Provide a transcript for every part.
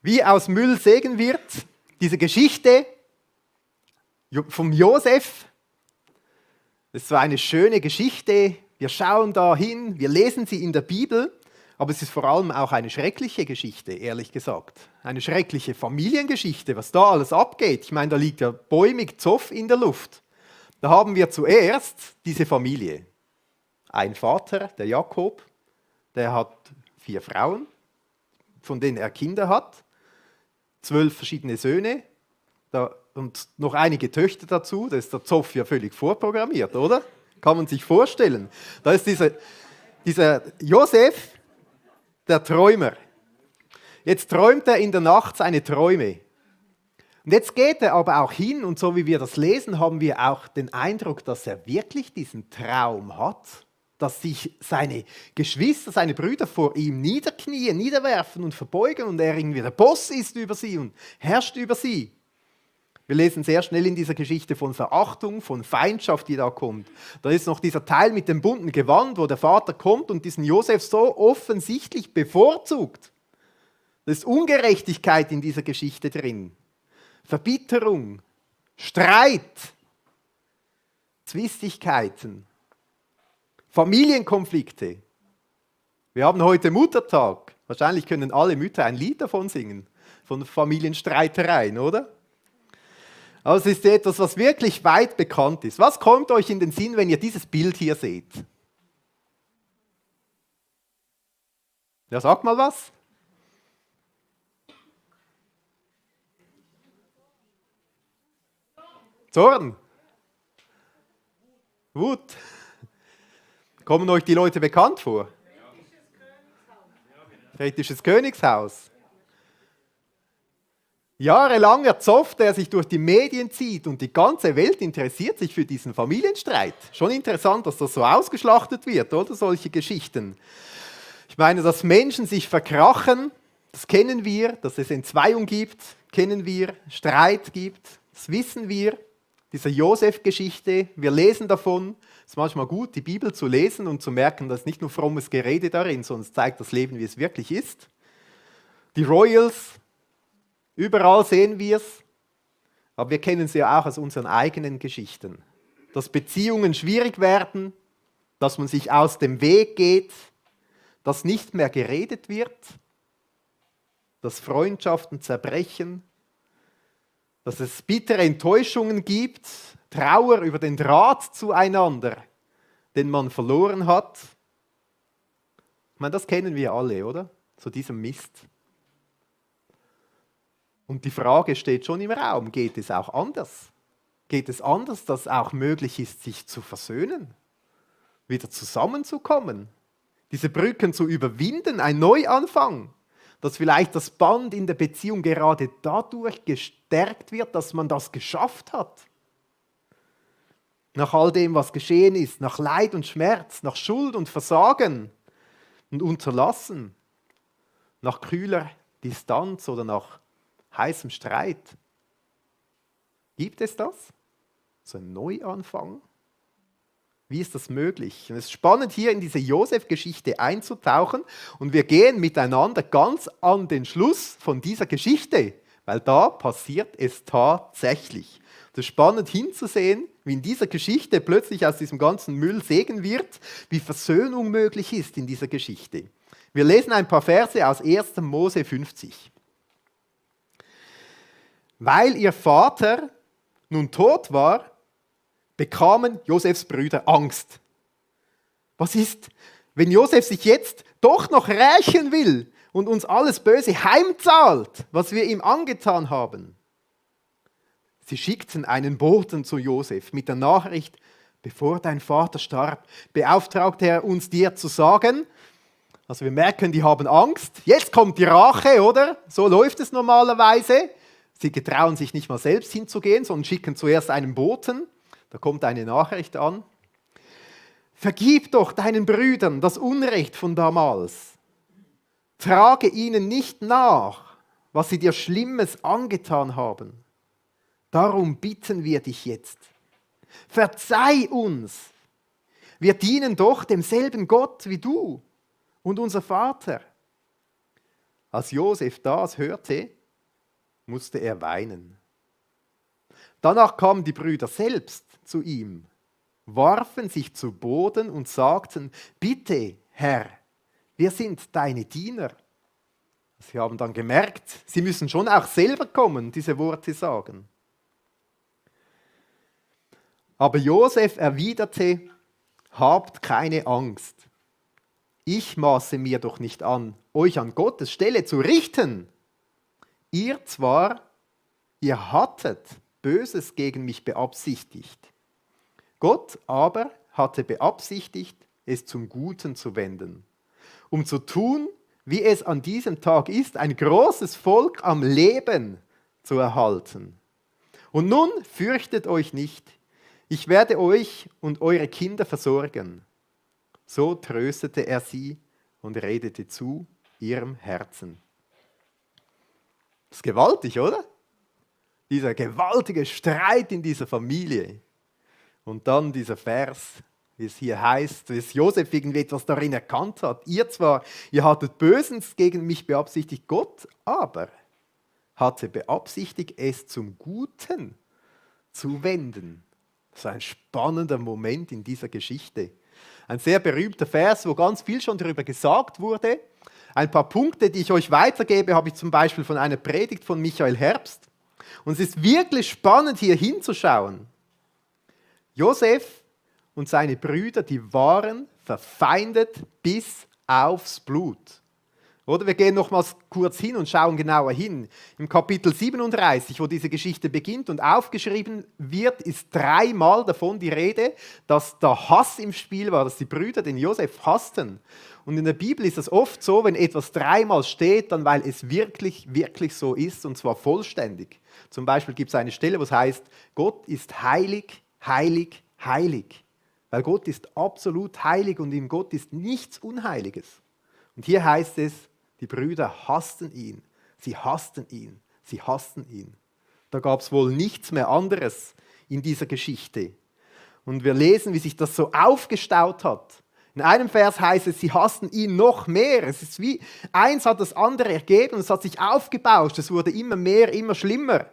Wie aus Müll Segen wird, diese Geschichte vom Josef. Das war eine schöne Geschichte. Wir schauen da hin, wir lesen sie in der Bibel, aber es ist vor allem auch eine schreckliche Geschichte, ehrlich gesagt. Eine schreckliche Familiengeschichte, was da alles abgeht. Ich meine, da liegt ja bäumig Zoff in der Luft. Da haben wir zuerst diese Familie. Ein Vater, der Jakob, der hat 4 Frauen, von denen er Kinder hat, 12 verschiedene Söhne und noch einige Töchter dazu. Da ist der Zoff ja völlig vorprogrammiert, oder? Kann man sich vorstellen. Da ist dieser Josef, der Träumer. Jetzt träumt er in der Nacht seine Träume. Und jetzt geht er aber auch hin, und so wie wir das lesen, haben wir auch den Eindruck, dass er wirklich diesen Traum hat, dass sich seine Geschwister, seine Brüder vor ihm niederknien, niederwerfen und verbeugen und er irgendwie der Boss ist über sie und herrscht über sie. Wir lesen sehr schnell in dieser Geschichte von Verachtung, von Feindschaft, die da kommt. Da ist noch dieser Teil mit dem bunten Gewand, wo der Vater kommt und diesen Josef so offensichtlich bevorzugt. Da ist Ungerechtigkeit in dieser Geschichte drin. Verbitterung, Streit, Zwistigkeiten, Familienkonflikte. Wir haben heute Muttertag. Wahrscheinlich können alle Mütter ein Lied davon singen, von Familienstreitereien, oder? Also es ist etwas, was wirklich weit bekannt ist. Was kommt euch in den Sinn, wenn ihr dieses Bild hier seht? Ja, sag mal was. Zorn. Wut. Kommen euch die Leute bekannt vor? Kritisches Königshaus. Jahrelang erzofft er sich durch die Medien zieht und die ganze Welt interessiert sich für diesen Familienstreit. Schon interessant, dass das so ausgeschlachtet wird, oder? Solche Geschichten. Ich meine, dass Menschen sich verkrachen, das kennen wir, dass es Entzweiung gibt, kennen wir, Streit gibt, das wissen wir. Diese Josef-Geschichte, wir lesen davon. Es ist manchmal gut, die Bibel zu lesen und zu merken, dass nicht nur frommes Gerede darin, sondern es zeigt das Leben, wie es wirklich ist. Die Royals, überall sehen wir es, aber wir kennen sie ja auch aus unseren eigenen Geschichten. Dass Beziehungen schwierig werden, dass man sich aus dem Weg geht, dass nicht mehr geredet wird, dass Freundschaften zerbrechen, dass es bittere Enttäuschungen gibt, Trauer über den Draht zueinander, den man verloren hat. Ich meine, das kennen wir alle, oder? Zu diesem Mist. Und die Frage steht schon im Raum, geht es auch anders? Geht es anders, dass auch möglich ist, sich zu versöhnen, wieder zusammenzukommen, diese Brücken zu überwinden, ein Neuanfang, dass vielleicht das Band in der Beziehung gerade dadurch gestärkt wird, dass man das geschafft hat. Nach all dem, was geschehen ist, nach Leid und Schmerz, nach Schuld und Versagen und Unterlassen, nach kühler Distanz oder nach heißem Streit. Gibt es das? So ein Neuanfang? Wie ist das möglich? Und es ist spannend, hier in diese Josef-Geschichte einzutauchen und wir gehen miteinander ganz an den Schluss von dieser Geschichte, weil da passiert es tatsächlich. Es ist spannend hinzusehen, wie in dieser Geschichte plötzlich aus diesem ganzen Müll Segen wird, wie Versöhnung möglich ist in dieser Geschichte. Wir lesen ein paar Verse aus 1. Mose 50. Weil ihr Vater nun tot war, bekamen Josefs Brüder Angst. Was ist, wenn Josef sich jetzt doch noch rächen will und uns alles Böse heimzahlt, was wir ihm angetan haben? Sie schickten einen Boten zu Josef mit der Nachricht, bevor dein Vater starb, beauftragte er uns dir zu sagen, also wir merken, die haben Angst, jetzt kommt die Rache, oder? So läuft es normalerweise. Sie getrauen sich nicht mal selbst hinzugehen, sondern schicken zuerst einen Boten. Da kommt eine Nachricht an. Vergib doch deinen Brüdern das Unrecht von damals. Trage ihnen nicht nach, was sie dir Schlimmes angetan haben. Darum bitten wir dich jetzt. Verzeih uns. Wir dienen doch demselben Gott wie du und unser Vater. Als Josef das hörte, musste er weinen. Danach kamen die Brüder selbst zu ihm, warfen sich zu Boden und sagten: Bitte, Herr, wir sind deine Diener. Sie haben dann gemerkt, sie müssen schon auch selber kommen, diese Worte sagen. Aber Josef erwiderte: Habt keine Angst. Ich maße mir doch nicht an, euch an Gottes Stelle zu richten. Ihr hattet Böses gegen mich beabsichtigt. Gott aber hatte beabsichtigt, es zum Guten zu wenden, um zu tun, wie es an diesem Tag ist, ein großes Volk am Leben zu erhalten. Und nun fürchtet euch nicht, ich werde euch und eure Kinder versorgen. So tröstete er sie und redete zu ihrem Herzen. Das ist gewaltig, oder? Dieser gewaltige Streit in dieser Familie. Und dann dieser Vers, wie es hier heißt, dass Josef irgendwie etwas darin erkannt hat. Ihr hattet Böses gegen mich beabsichtigt, Gott aber hatte beabsichtigt, es zum Guten zu wenden. Das ist ein spannender Moment in dieser Geschichte. Ein sehr berühmter Vers, wo ganz viel schon darüber gesagt wurde. Ein paar Punkte, die ich euch weitergebe, habe ich zum Beispiel von einer Predigt von Michael Herbst. Und es ist wirklich spannend, hier hinzuschauen. Josef und seine Brüder, die waren verfeindet bis aufs Blut. Oder wir gehen nochmals kurz hin und schauen genauer hin. Im Kapitel 37, wo diese Geschichte beginnt und aufgeschrieben wird, ist 3-mal davon die Rede, dass da Hass im Spiel war, dass die Brüder den Josef hassten. Und in der Bibel ist es oft so, wenn etwas 3-mal steht, dann weil es wirklich, wirklich so ist, und zwar vollständig. Zum Beispiel gibt es eine Stelle, wo es heißt, Gott ist heilig, heilig, heilig. Weil Gott ist absolut heilig und in Gott ist nichts Unheiliges. Und hier heißt es, die Brüder hassten ihn, sie hassten ihn, sie hassten ihn. Da gab es wohl nichts mehr anderes in dieser Geschichte. Und wir lesen, wie sich das so aufgestaut hat. In einem Vers heißt es, sie hassten ihn noch mehr. Es ist wie, eins hat das andere ergeben und es hat sich aufgebauscht. Es wurde immer mehr, immer schlimmer.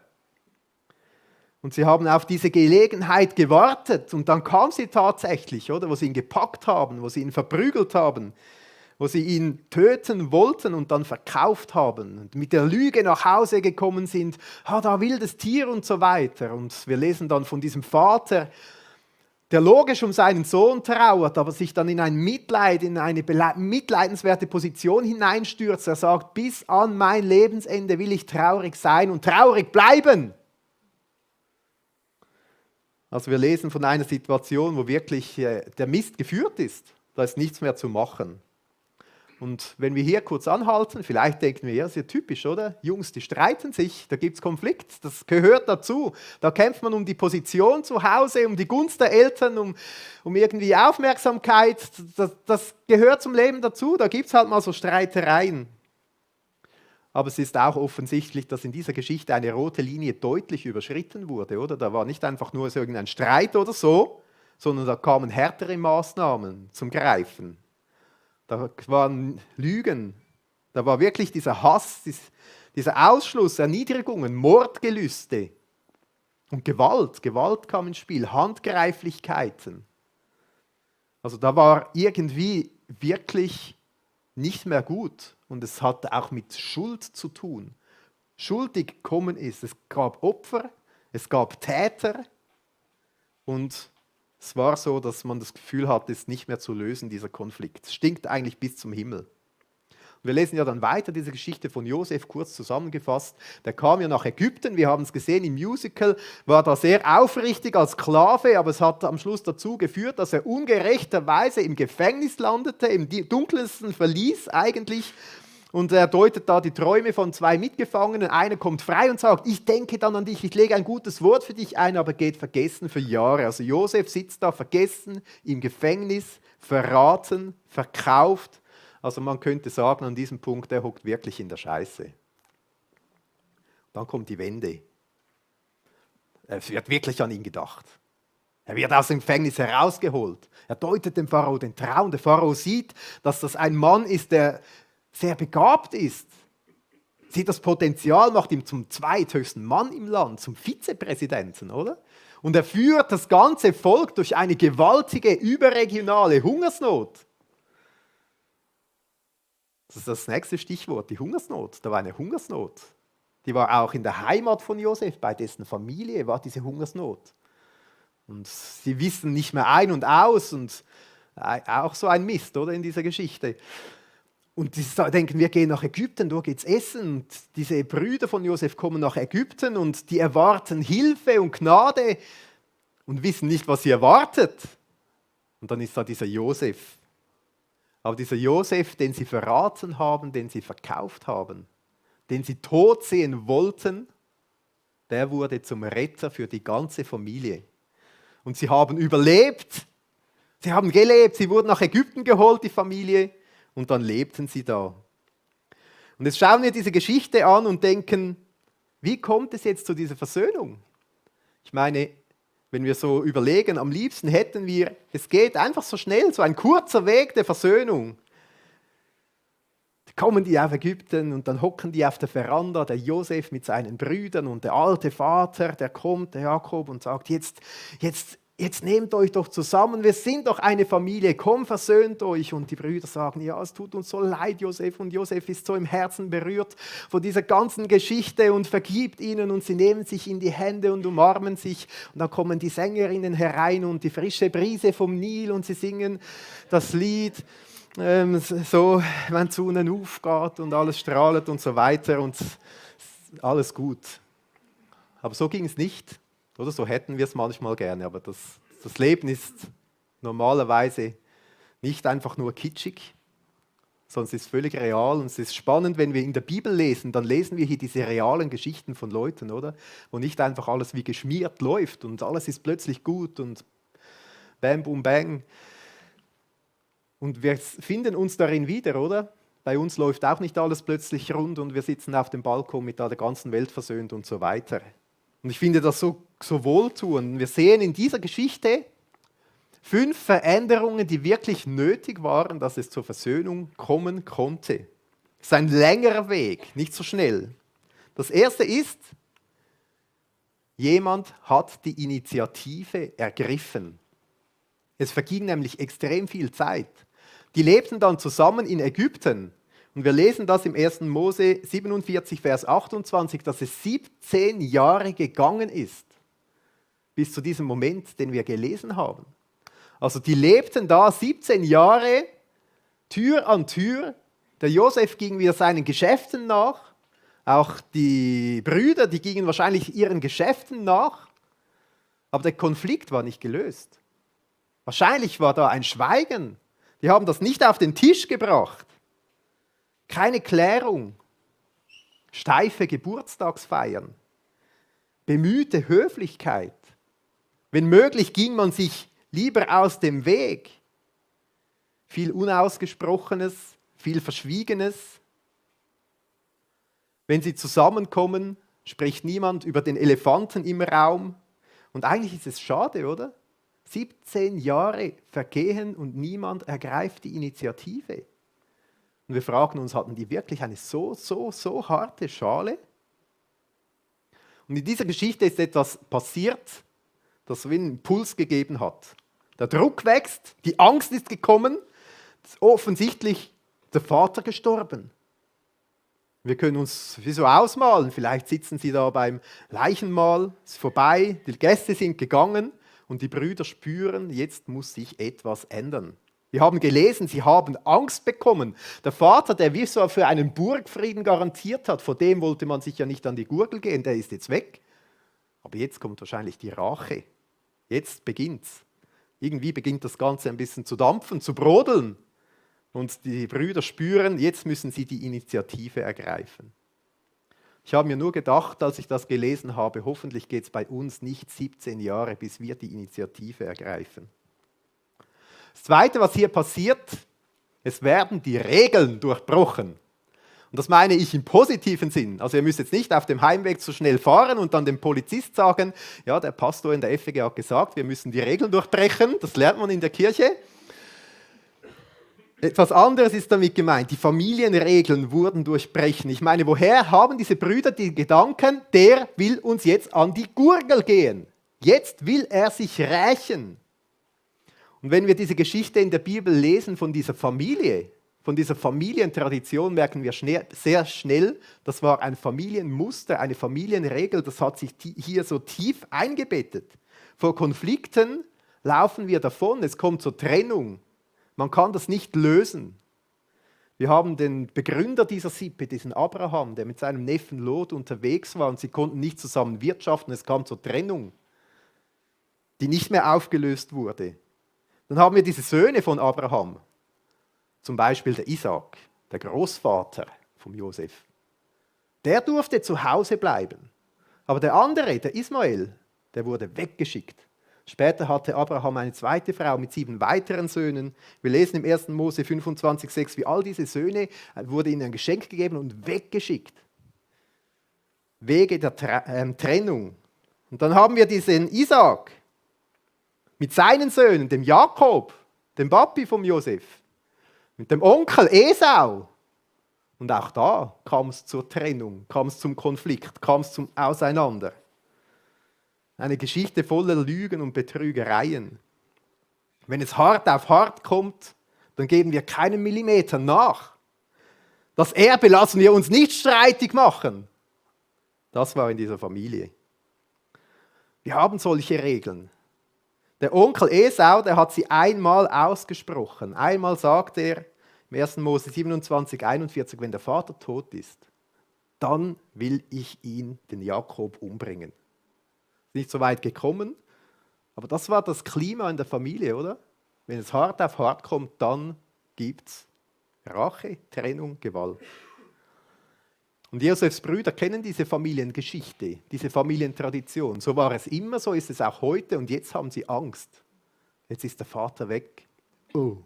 Und sie haben auf diese Gelegenheit gewartet und dann kam sie tatsächlich, oder, wo sie ihn gepackt haben, wo sie ihn verprügelt haben, wo sie ihn töten wollten und dann verkauft haben und mit der Lüge nach Hause gekommen sind, da wildes Tier und so weiter. Und wir lesen dann von diesem Vater, der logisch um seinen Sohn trauert, aber sich dann in ein Mitleid, in eine mitleidenswerte Position hineinstürzt. Er sagt, bis an mein Lebensende will ich traurig sein und traurig bleiben. Also wir lesen von einer Situation, wo wirklich der Mist geführt ist. Da ist nichts mehr zu machen. Und wenn wir hier kurz anhalten, vielleicht denken wir, ja, das ist ja typisch, oder? Jungs, die streiten sich, da gibt es Konflikt, das gehört dazu. Da kämpft man um die Position zu Hause, um die Gunst der Eltern, um irgendwie Aufmerksamkeit. Das gehört zum Leben dazu, da gibt es halt mal so Streitereien. Aber es ist auch offensichtlich, dass in dieser Geschichte eine rote Linie deutlich überschritten wurde, oder? Da war nicht einfach nur so irgendein Streit oder so, sondern da kamen härtere Maßnahmen zum Greifen. Da waren Lügen, da war wirklich dieser Hass, dieser Ausschluss, Erniedrigungen, Mordgelüste und Gewalt. Gewalt kam ins Spiel, Handgreiflichkeiten. Also da war irgendwie wirklich nicht mehr gut und es hatte auch mit Schuld zu tun. Schuldig gekommen ist, es gab Opfer, es gab Täter und es war so, dass man das Gefühl hatte, es nicht mehr zu lösen, dieser Konflikt. Es stinkt eigentlich bis zum Himmel. Und wir lesen ja dann weiter diese Geschichte von Josef, kurz zusammengefasst. Der kam ja nach Ägypten, wir haben es gesehen im Musical, war da sehr aufrichtig als Sklave, aber es hat am Schluss dazu geführt, dass er ungerechterweise im Gefängnis landete, im dunkelsten Verlies eigentlich. Und er deutet da die Träume von 2 Mitgefangenen. Einer kommt frei und sagt, ich denke dann an dich, ich lege ein gutes Wort für dich ein, aber geht vergessen für Jahre. Also Josef sitzt da vergessen im Gefängnis, verraten, verkauft. Also man könnte sagen, an diesem Punkt, er hockt wirklich in der Scheiße. Dann kommt die Wende. Es wird wirklich an ihn gedacht. Er wird aus dem Gefängnis herausgeholt. Er deutet dem Pharao den Traum. Der Pharao sieht, dass das ein Mann ist, der sehr begabt ist. Sieht das Potenzial, macht ihn zum zweithöchsten Mann im Land, zum Vizepräsidenten, oder? Und er führt das ganze Volk durch eine gewaltige überregionale Hungersnot. Das ist das nächste Stichwort, die Hungersnot. Da war eine Hungersnot. Die war auch in der Heimat von Josef, bei dessen Familie war diese Hungersnot. Und sie wissen nicht mehr ein und aus und auch so ein Mist, oder, in dieser Geschichte. Und sie denken, wir gehen nach Ägypten, dort geht's essen. Und diese Brüder von Josef kommen nach Ägypten und die erwarten Hilfe und Gnade und wissen nicht, was sie erwartet. Und dann ist da dieser Josef. Aber dieser Josef, den sie verraten haben, den sie verkauft haben, den sie tot sehen wollten, der wurde zum Retter für die ganze Familie. Und sie haben überlebt, sie haben gelebt, sie wurden nach Ägypten geholt, die Familie, und dann lebten sie da. Und jetzt schauen wir diese Geschichte an und denken, wie kommt es jetzt zu dieser Versöhnung? Ich meine, wenn wir so überlegen, am liebsten hätten wir, es geht einfach so schnell, so ein kurzer Weg der Versöhnung. Da kommen die auf Ägypten und dann hocken die auf der Veranda, der Josef mit seinen Brüdern und der alte Vater, der kommt, der Jakob, und sagt, jetzt nehmt euch doch zusammen, wir sind doch eine Familie, komm, versöhnt euch. Und die Brüder sagen, ja, es tut uns so leid, Josef. Und Josef ist so im Herzen berührt von dieser ganzen Geschichte und vergibt ihnen. Und sie nehmen sich in die Hände und umarmen sich. Und dann kommen die Sängerinnen herein und die frische Brise vom Nil und sie singen das Lied, so, wenn die Sonne aufgeht und alles strahlt und so weiter und alles gut. Aber so ging es nicht. Oder so hätten wir es manchmal gerne, aber das Leben ist normalerweise nicht einfach nur kitschig, sondern es ist völlig real und es ist spannend, wenn wir in der Bibel lesen, dann lesen wir hier diese realen Geschichten von Leuten, oder? Wo nicht einfach alles wie geschmiert läuft und alles ist plötzlich gut und bam, boom, bang. Und wir finden uns darin wieder, oder? Bei uns läuft auch nicht alles plötzlich rund und wir sitzen auf dem Balkon mit der ganzen Welt versöhnt und so weiter. Und ich finde das so wohltuend. Wir sehen in dieser Geschichte 5 Veränderungen, die wirklich nötig waren, dass es zur Versöhnung kommen konnte. Es ist ein längerer Weg, nicht so schnell. Das erste ist, jemand hat die Initiative ergriffen. Es verging nämlich extrem viel Zeit. Die lebten dann zusammen in Ägypten. Und wir lesen das im 1. Mose 47, Vers 28, dass es 17 Jahre gegangen ist, bis zu diesem Moment, den wir gelesen haben. Also die lebten da 17 Jahre, Tür an Tür. Der Josef ging wieder seinen Geschäften nach. Auch die Brüder, die gingen wahrscheinlich ihren Geschäften nach. Aber der Konflikt war nicht gelöst. Wahrscheinlich war da ein Schweigen. Die haben das nicht auf den Tisch gebracht. Keine Klärung. Steife Geburtstagsfeiern. Bemühte Höflichkeit. Wenn möglich, ging man sich lieber aus dem Weg. Viel Unausgesprochenes, viel Verschwiegenes. Wenn sie zusammenkommen, spricht niemand über den Elefanten im Raum. Und eigentlich ist es schade, oder? 17 Jahre vergehen und niemand ergreift die Initiative. Und wir fragen uns, hatten die wirklich eine so harte Schale? Und in dieser Geschichte ist etwas passiert, das wie einen Impuls gegeben hat. Der Druck wächst, die Angst ist gekommen, offensichtlich der Vater gestorben. Wir können uns wie so ausmalen, vielleicht sitzen sie da beim Leichenmahl, es ist vorbei, die Gäste sind gegangen und die Brüder spüren, jetzt muss sich etwas ändern. Wir haben gelesen, sie haben Angst bekommen. Der Vater, der wie so für einen Burgfrieden garantiert hat, vor dem wollte man sich ja nicht an die Gurgel gehen, der ist jetzt weg. Aber jetzt kommt wahrscheinlich die Rache. Jetzt beginnt's. Irgendwie beginnt das Ganze ein bisschen zu dampfen, zu brodeln. Und die Brüder spüren, jetzt müssen sie die Initiative ergreifen. Ich habe mir nur gedacht, als ich das gelesen habe, hoffentlich geht es bei uns nicht 17 Jahre, bis wir die Initiative ergreifen. Das Zweite, was hier passiert, es werden die Regeln durchbrochen. Und das meine ich im positiven Sinn. Also ihr müsst jetzt nicht auf dem Heimweg zu schnell fahren und dann dem Polizist sagen, ja, der Pastor in der FEG hat gesagt, wir müssen die Regeln durchbrechen. Das lernt man in der Kirche. Etwas anderes ist damit gemeint. Die Familienregeln wurden durchbrechen. Ich meine, woher haben diese Brüder die Gedanken, der will uns jetzt an die Gurgel gehen. Jetzt will er sich rächen. Und wenn wir diese Geschichte in der Bibel lesen von dieser Familie, von dieser Familientradition, merken wir sehr schnell, das war ein Familienmuster, eine Familienregel, das hat sich hier so tief eingebettet. Vor Konflikten laufen wir davon, es kommt zur Trennung. Man kann das nicht lösen. Wir haben den Begründer dieser Sippe, diesen Abraham, der mit seinem Neffen Lot unterwegs war und sie konnten nicht zusammen wirtschaften, es kam zur Trennung, die nicht mehr aufgelöst wurde. Dann haben wir diese Söhne von Abraham, zum Beispiel der Isaak, der Großvater von Josef. Der durfte zu Hause bleiben. Aber der andere, der Ismael, der wurde weggeschickt. Später hatte Abraham eine zweite Frau mit 7 weiteren Söhnen. Wir lesen im 1. Mose 25,6, wie all diese Söhne wurde ihnen ein Geschenk gegeben und weggeschickt. Wege der Trennung. Und dann haben wir diesen Isaak mit seinen Söhnen, dem Jakob, dem Papi von Josef, mit dem Onkel Esau. Und auch da kam es zur Trennung, kam es zum Konflikt, kam es zum Auseinander. Eine Geschichte voller Lügen und Betrügereien. Wenn es hart auf hart kommt, dann geben wir keinen Millimeter nach. Das Erbe lassen wir uns nicht streitig machen. Das war in dieser Familie. Wir haben solche Regeln. Der Onkel Esau, der hat sie einmal ausgesprochen. Einmal sagt er im 1. Mose 27,41, wenn der Vater tot ist, dann will ich ihn, den Jakob, umbringen. Nicht so weit gekommen, aber das war das Klima in der Familie, oder? Wenn es hart auf hart kommt, dann gibt es Rache, Trennung, Gewalt. Und Josefs Brüder kennen diese Familiengeschichte, diese Familientradition. So war es immer, so ist es auch heute und jetzt haben sie Angst. Jetzt ist der Vater weg. Oh,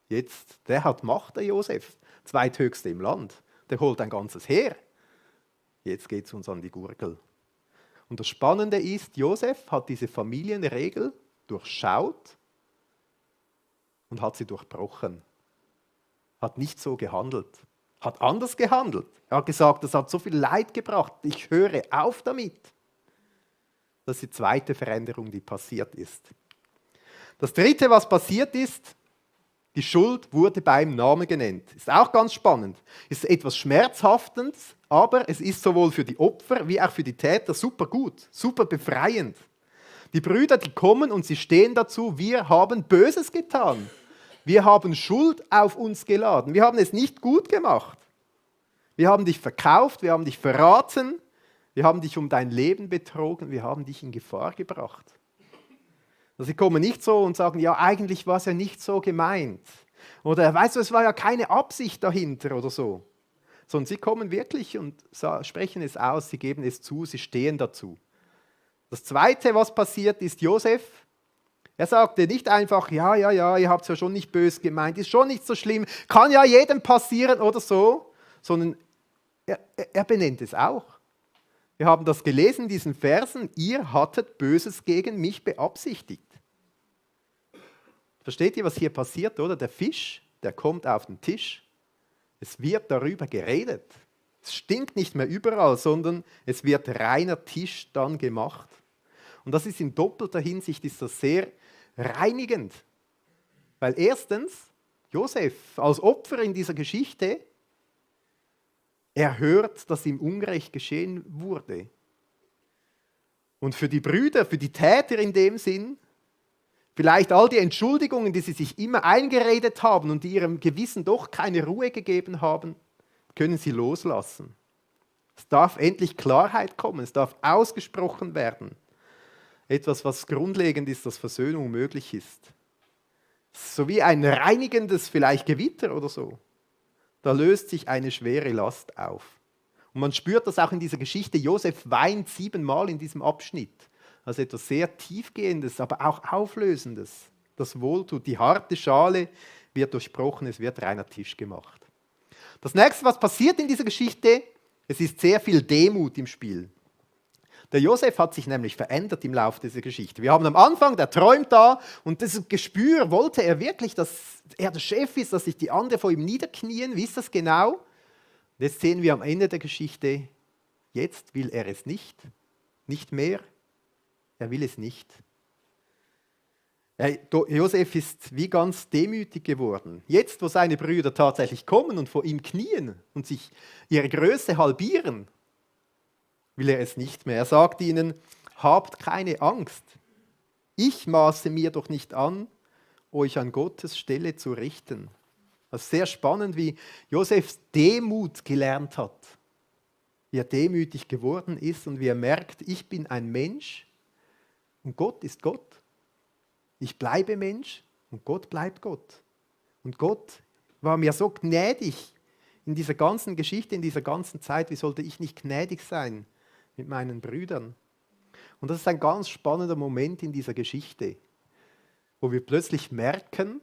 jetzt, der hat Macht, der Josef, zweithöchste im Land. Der holt ein ganzes Heer. Jetzt geht es uns an die Gurgel. Und das Spannende ist, Josef hat diese Familienregel durchschaut und hat sie durchbrochen. Hat nicht so gehandelt. Hat anders gehandelt. Er hat gesagt, das hat so viel Leid gebracht. Ich höre auf damit. Das ist die zweite Veränderung, die passiert ist. Das dritte, was passiert ist, die Schuld wurde beim Namen genannt. Ist auch ganz spannend. Ist etwas Schmerzhaftes, aber es ist sowohl für die Opfer wie auch für die Täter super gut, super befreiend. Die Brüder, die kommen und sie stehen dazu, wir haben Böses getan. Wir haben Schuld auf uns geladen. Wir haben es nicht gut gemacht. Wir haben dich verkauft, wir haben dich verraten, wir haben dich um dein Leben betrogen, wir haben dich in Gefahr gebracht. Sie kommen nicht so und sagen, ja, eigentlich war es ja nicht so gemeint. Oder, weißt du, es war ja keine Absicht dahinter oder so. Sondern sie kommen wirklich und sprechen es aus, sie geben es zu, sie stehen dazu. Das Zweite, was passiert, ist Josef. Er sagte nicht einfach, ja, ihr habt es ja schon nicht böse gemeint, ist schon nicht so schlimm, kann ja jedem passieren oder so, sondern er benennt es auch. Wir haben das gelesen in diesen Versen, ihr hattet Böses gegen mich beabsichtigt. Versteht ihr, was hier passiert, oder? Der Fisch, der kommt auf den Tisch, es wird darüber geredet. Es stinkt nicht mehr überall, sondern es wird reiner Tisch dann gemacht. Und das ist in doppelter Hinsicht ist das sehr reinigend. Weil erstens, Josef als Opfer in dieser Geschichte, er hört, dass ihm Unrecht geschehen wurde. Und für die Brüder, für die Täter in dem Sinn, vielleicht all die Entschuldigungen, die sie sich immer eingeredet haben und die ihrem Gewissen doch keine Ruhe gegeben haben, können sie loslassen. Es darf endlich Klarheit kommen, es darf ausgesprochen werden. Etwas, was grundlegend ist, dass Versöhnung möglich ist. So wie ein reinigendes vielleicht Gewitter oder so. Da löst sich eine schwere Last auf. Und man spürt das auch in dieser Geschichte. Josef weint 7-mal in diesem Abschnitt. Also etwas sehr Tiefgehendes, aber auch Auflösendes. Das wohltut. Die harte Schale wird durchbrochen, es wird reiner Tisch gemacht. Das nächste, was passiert in dieser Geschichte, es ist sehr viel Demut im Spiel. Der Josef hat sich nämlich verändert im Laufe dieser Geschichte. Wir haben am Anfang, der träumt da und das Gespür, wollte er wirklich, dass er der Chef ist, dass sich die anderen vor ihm niederknien, wie ist das genau? Und jetzt sehen wir am Ende der Geschichte, jetzt will er es nicht mehr, er will es nicht. Josef ist wie ganz demütig geworden. Jetzt, wo seine Brüder tatsächlich kommen und vor ihm knien und sich ihre Größe halbieren, will er es nicht mehr. Er sagt ihnen, habt keine Angst. Ich maße mir doch nicht an, euch an Gottes Stelle zu richten. Das ist sehr spannend, wie Josef Demut gelernt hat. Wie er demütig geworden ist und wie er merkt, ich bin ein Mensch und Gott ist Gott. Ich bleibe Mensch und Gott bleibt Gott. Und Gott war mir so gnädig in dieser ganzen Geschichte, in dieser ganzen Zeit. Wie sollte ich nicht gnädig sein mit meinen Brüdern? Und das ist ein ganz spannender Moment in dieser Geschichte, wo wir plötzlich merken,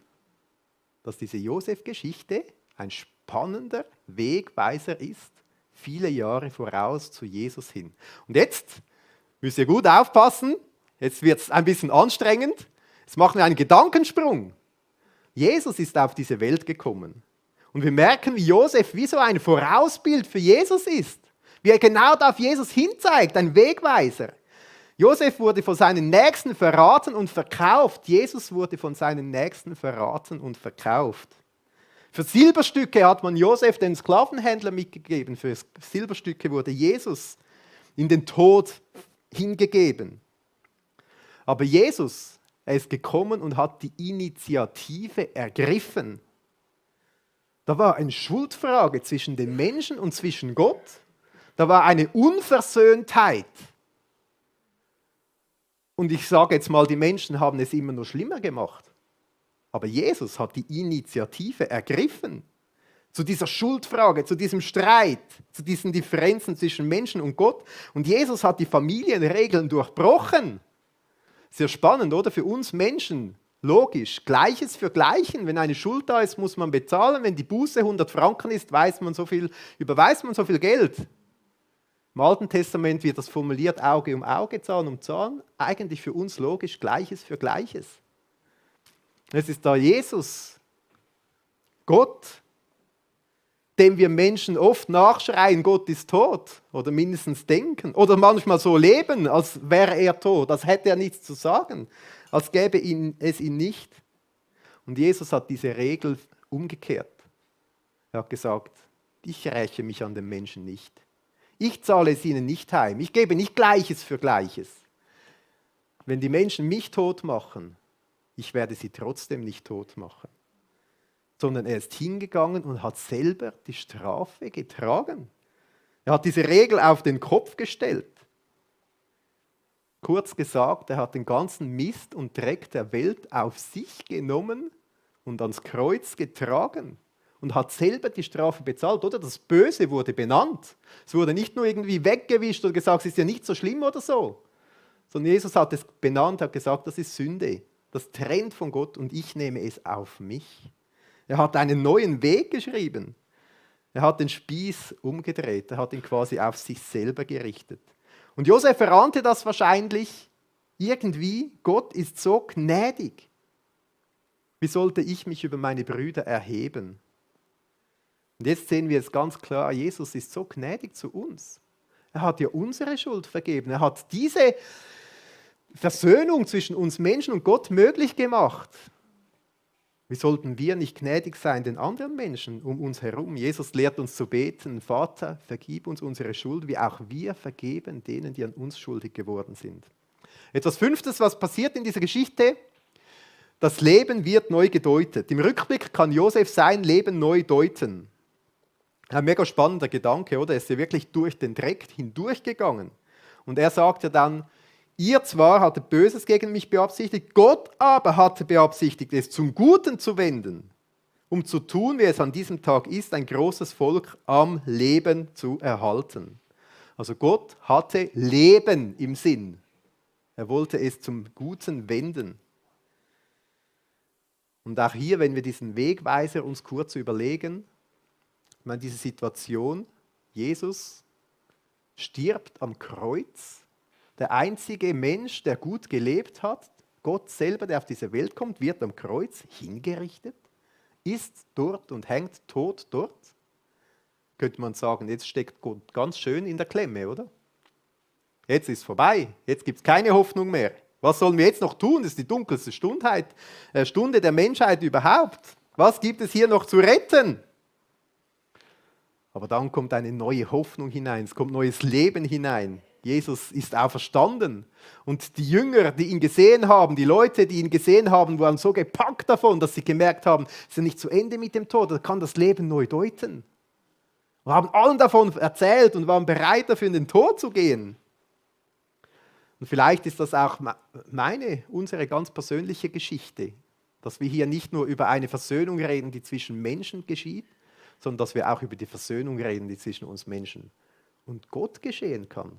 dass diese Josef-Geschichte ein spannender Wegweiser ist, viele Jahre voraus zu Jesus hin. Und jetzt müsst ihr gut aufpassen, jetzt wird es ein bisschen anstrengend. Jetzt machen wir einen Gedankensprung. Jesus ist auf diese Welt gekommen. Und wir merken, wie Josef wie so ein Vorausbild für Jesus ist. Wie er genau auf Jesus hinzeigt, ein Wegweiser. Josef wurde von seinen Nächsten verraten und verkauft. Jesus wurde von seinen Nächsten verraten und verkauft. Für Silberstücke hat man Josef den Sklavenhändler mitgegeben. Für Silberstücke wurde Jesus in den Tod hingegeben. Aber Jesus, er ist gekommen und hat die Initiative ergriffen. Da war eine Schuldfrage zwischen den Menschen und zwischen Gott. Da war eine Unversöhntheit. Und ich sage jetzt mal, die Menschen haben es immer nur schlimmer gemacht. Aber Jesus hat die Initiative ergriffen. Zu dieser Schuldfrage, zu diesem Streit, zu diesen Differenzen zwischen Menschen und Gott. Und Jesus hat die Familienregeln durchbrochen. Sehr spannend, oder? Für uns Menschen, logisch, Gleiches für Gleichen. Wenn eine Schuld da ist, muss man bezahlen. Wenn die Buße 100 Franken ist, überweist man so viel Geld. Im Alten Testament wird das formuliert, Auge um Auge, Zahn um Zahn. Eigentlich für uns logisch, Gleiches für Gleiches. Es ist da Jesus, Gott, dem wir Menschen oft nachschreien, Gott ist tot oder mindestens denken oder manchmal so leben, als wäre er tot, als hätte er nichts zu sagen, als gäbe es ihn nicht. Und Jesus hat diese Regel umgekehrt. Er hat gesagt, ich räche mich an den Menschen nicht. Ich zahle es ihnen nicht heim. Ich gebe nicht Gleiches für Gleiches. Wenn die Menschen mich tot machen, ich werde sie trotzdem nicht tot machen. Sondern er ist hingegangen und hat selber die Strafe getragen. Er hat diese Regel auf den Kopf gestellt. Kurz gesagt, er hat den ganzen Mist und Dreck der Welt auf sich genommen und ans Kreuz getragen und hat selber die Strafe bezahlt. Oder das Böse wurde benannt. Es wurde nicht nur irgendwie weggewischt oder gesagt, es ist ja nicht so schlimm oder so. Sondern Jesus hat es benannt, hat gesagt, das ist Sünde. Das trennt von Gott und ich nehme es auf mich. Er hat einen neuen Weg geschrieben. Er hat den Spieß umgedreht. Er hat ihn quasi auf sich selber gerichtet. Und Josef erahnte das wahrscheinlich irgendwie. Gott ist so gnädig. Wie sollte ich mich über meine Brüder erheben? Und jetzt sehen wir es ganz klar, Jesus ist so gnädig zu uns. Er hat ja unsere Schuld vergeben. Er hat diese Versöhnung zwischen uns Menschen und Gott möglich gemacht. Wie sollten wir nicht gnädig sein den anderen Menschen um uns herum? Jesus lehrt uns zu beten, Vater, vergib uns unsere Schuld, wie auch wir vergeben denen, die an uns schuldig geworden sind. Etwas Fünftes, was passiert in dieser Geschichte, das Leben wird neu gedeutet. Im Rückblick kann Josef sein Leben neu deuten. Ein mega spannender Gedanke, oder? Er ist ja wirklich durch den Dreck hindurchgegangen. Und er sagt ja dann, ihr zwar hattet Böses gegen mich beabsichtigt, Gott aber hatte beabsichtigt, es zum Guten zu wenden, um zu tun, wie es an diesem Tag ist, ein großes Volk am Leben zu erhalten. Also Gott hatte Leben im Sinn. Er wollte es zum Guten wenden. Und auch hier, wenn wir diesen Wegweiser uns kurz überlegen, ich meine, diese Situation, Jesus stirbt am Kreuz der einzige Mensch, der gut gelebt hat, Gott selber, der auf diese Welt kommt, wird am Kreuz hingerichtet, ist dort und hängt tot dort. Könnte man sagen, jetzt steckt Gott ganz schön in der Klemme, oder? Jetzt ist vorbei, jetzt gibt es keine Hoffnung mehr. Was sollen wir jetzt noch tun? Das ist die dunkelste Stunde der Menschheit überhaupt. Was gibt es hier noch zu retten? Aber dann kommt eine neue Hoffnung hinein, es kommt neues Leben hinein. Jesus ist auferstanden. Und die Jünger, die ihn gesehen haben, die Leute, die ihn gesehen haben, waren so gepackt davon, dass sie gemerkt haben, es ist nicht zu Ende mit dem Tod, er kann das Leben neu deuten. Wir haben allen davon erzählt und waren bereit dafür, in den Tod zu gehen. Und vielleicht ist das auch unsere ganz persönliche Geschichte, dass wir hier nicht nur über eine Versöhnung reden, die zwischen Menschen geschieht, sondern dass wir auch über die Versöhnung reden, die zwischen uns Menschen und Gott geschehen kann.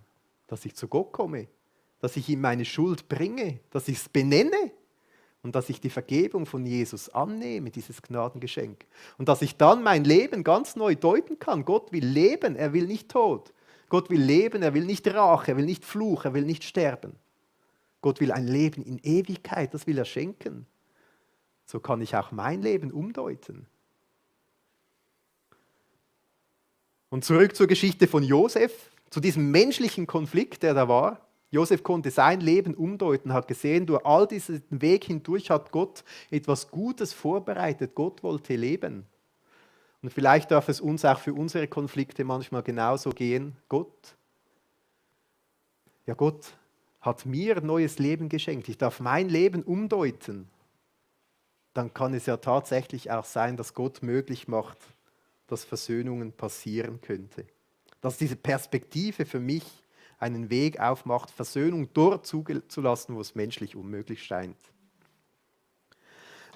Dass ich zu Gott komme, dass ich ihm meine Schuld bringe, dass ich es benenne und dass ich die Vergebung von Jesus annehme, dieses Gnadengeschenk. Und dass ich dann mein Leben ganz neu deuten kann. Gott will leben, er will nicht Tod. Gott will leben, er will nicht Rache, er will nicht Fluch, er will nicht sterben. Gott will ein Leben in Ewigkeit, das will er schenken. So kann ich auch mein Leben umdeuten. Und zurück zur Geschichte von Josef, zu diesem menschlichen Konflikt, der da war. Josef konnte sein Leben umdeuten, hat gesehen, durch all diesen Weg hindurch hat Gott etwas Gutes vorbereitet. Gott wollte leben. Und vielleicht darf es uns auch für unsere Konflikte manchmal genauso gehen. Gott hat mir ein neues Leben geschenkt. Ich darf mein Leben umdeuten. Dann kann es ja tatsächlich auch sein, dass Gott möglich macht, dass Versöhnungen passieren könnte. Dass diese Perspektive für mich einen Weg aufmacht, Versöhnung dort zuzulassen, wo es menschlich unmöglich scheint.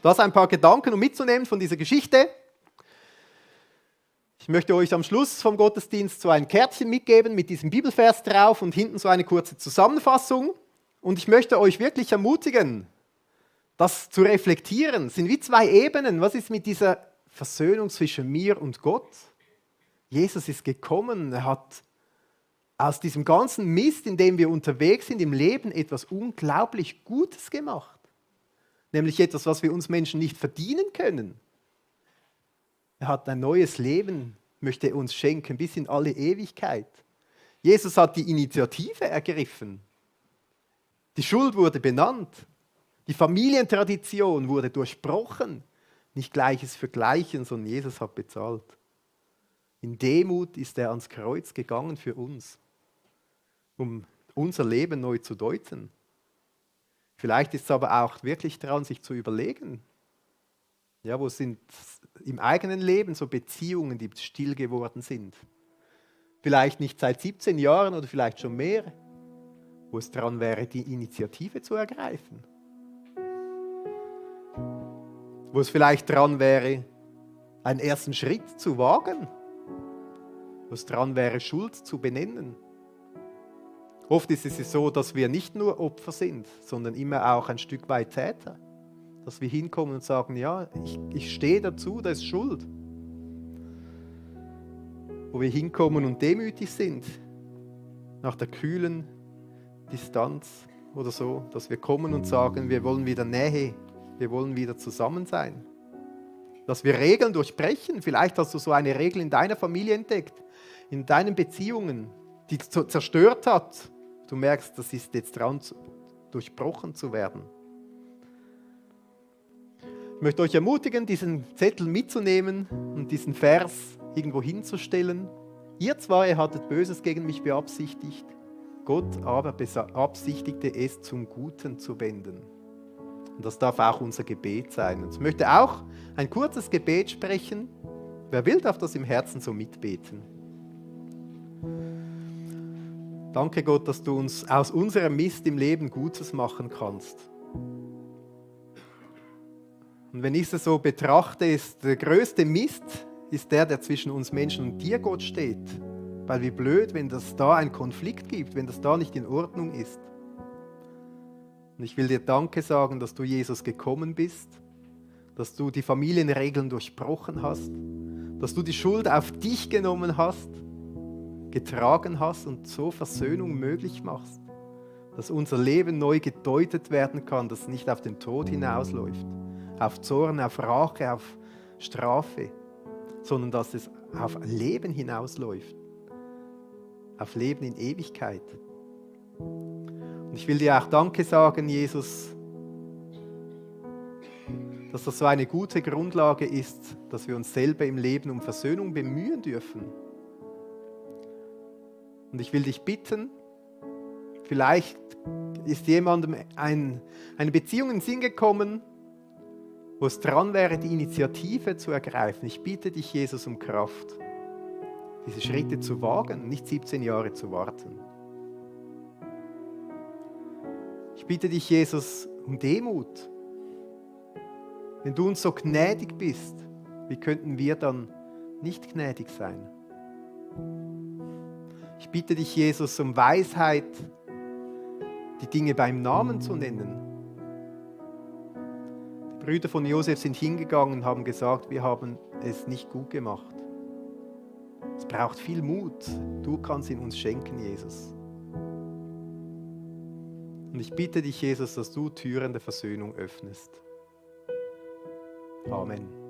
Das ein paar Gedanken, um mitzunehmen von dieser Geschichte. Ich möchte euch am Schluss vom Gottesdienst so ein Kärtchen mitgeben mit diesem Bibelvers drauf und hinten so eine kurze Zusammenfassung. Und ich möchte euch wirklich ermutigen, das zu reflektieren. Es sind wie zwei Ebenen. Was ist mit dieser Versöhnung zwischen mir und Gott? Jesus ist gekommen, er hat aus diesem ganzen Mist, in dem wir unterwegs sind im Leben, etwas unglaublich Gutes gemacht. Nämlich etwas, was wir uns Menschen nicht verdienen können. Er hat ein neues Leben, möchte uns schenken, bis in alle Ewigkeit. Jesus hat die Initiative ergriffen. Die Schuld wurde benannt. Die Familientradition wurde durchbrochen. Nicht Gleiches für Gleichen, sondern Jesus hat bezahlt. In Demut ist er ans Kreuz gegangen für uns, um unser Leben neu zu deuten. Vielleicht ist es aber auch wirklich daran, sich zu überlegen, ja, wo sind im eigenen Leben so Beziehungen, die still geworden sind. Vielleicht nicht seit 17 Jahren oder vielleicht schon mehr, wo es daran wäre, die Initiative zu ergreifen. Wo es vielleicht dran wäre, einen ersten Schritt zu wagen. Wo es dran wäre, Schuld zu benennen. Oft ist es so, dass wir nicht nur Opfer sind, sondern immer auch ein Stück weit Täter. Dass wir hinkommen und sagen, ja, ich stehe dazu, das ist Schuld. Wo wir hinkommen und demütig sind, nach der kühlen Distanz oder so, dass wir kommen und sagen, wir wollen wieder Nähe, wir wollen wieder zusammen sein. Dass wir Regeln durchbrechen. Vielleicht hast du so eine Regel in deiner Familie entdeckt, in deinen Beziehungen, die zerstört hat. Du merkst, das ist jetzt dran, durchbrochen zu werden. Ich möchte euch ermutigen, diesen Zettel mitzunehmen und diesen Vers irgendwo hinzustellen. Ihr zwar, ihr hattet Böses gegen mich beabsichtigt, Gott aber beabsichtigte es zum Guten zu wenden. Und das darf auch unser Gebet sein. Und ich möchte auch ein kurzes Gebet sprechen. Wer will, darf das im Herzen so mitbeten. Danke Gott, dass du uns aus unserem Mist im Leben Gutes machen kannst. Und wenn ich es so betrachte, ist der größte Mist ist der zwischen uns Menschen und dir, Gott, steht. Weil wie blöd, wenn das da einen Konflikt gibt, wenn das da nicht in Ordnung ist. Und ich will dir Danke sagen, dass du, Jesus, gekommen bist, dass du die Familienregeln durchbrochen hast, dass du die Schuld auf dich genommen hast, getragen hast und so Versöhnung möglich machst. dass unser Leben neu gedeutet werden kann, dass es nicht auf den Tod hinausläuft, auf Zorn, auf Rache, auf Strafe, sondern dass es auf Leben hinausläuft, auf Leben in Ewigkeit. Und ich will dir auch Danke sagen, Jesus, dass das so eine gute Grundlage ist, dass wir uns selber im Leben um Versöhnung bemühen dürfen. Und ich will dich bitten, vielleicht ist jemandem eine Beziehung in den Sinn gekommen, wo es dran wäre, die Initiative zu ergreifen. Ich bitte dich, Jesus, um Kraft, diese Schritte zu wagen, nicht 17 Jahre zu warten. Ich bitte dich, Jesus, um Demut. Wenn du uns so gnädig bist, wie könnten wir dann nicht gnädig sein? Ich bitte dich, Jesus, um Weisheit, die Dinge beim Namen zu nennen. Die Brüder von Josef sind hingegangen und haben gesagt, wir haben es nicht gut gemacht. Es braucht viel Mut. Du kannst ihn uns schenken, Jesus. Und ich bitte dich, Jesus, dass du Türen der Versöhnung öffnest. Amen.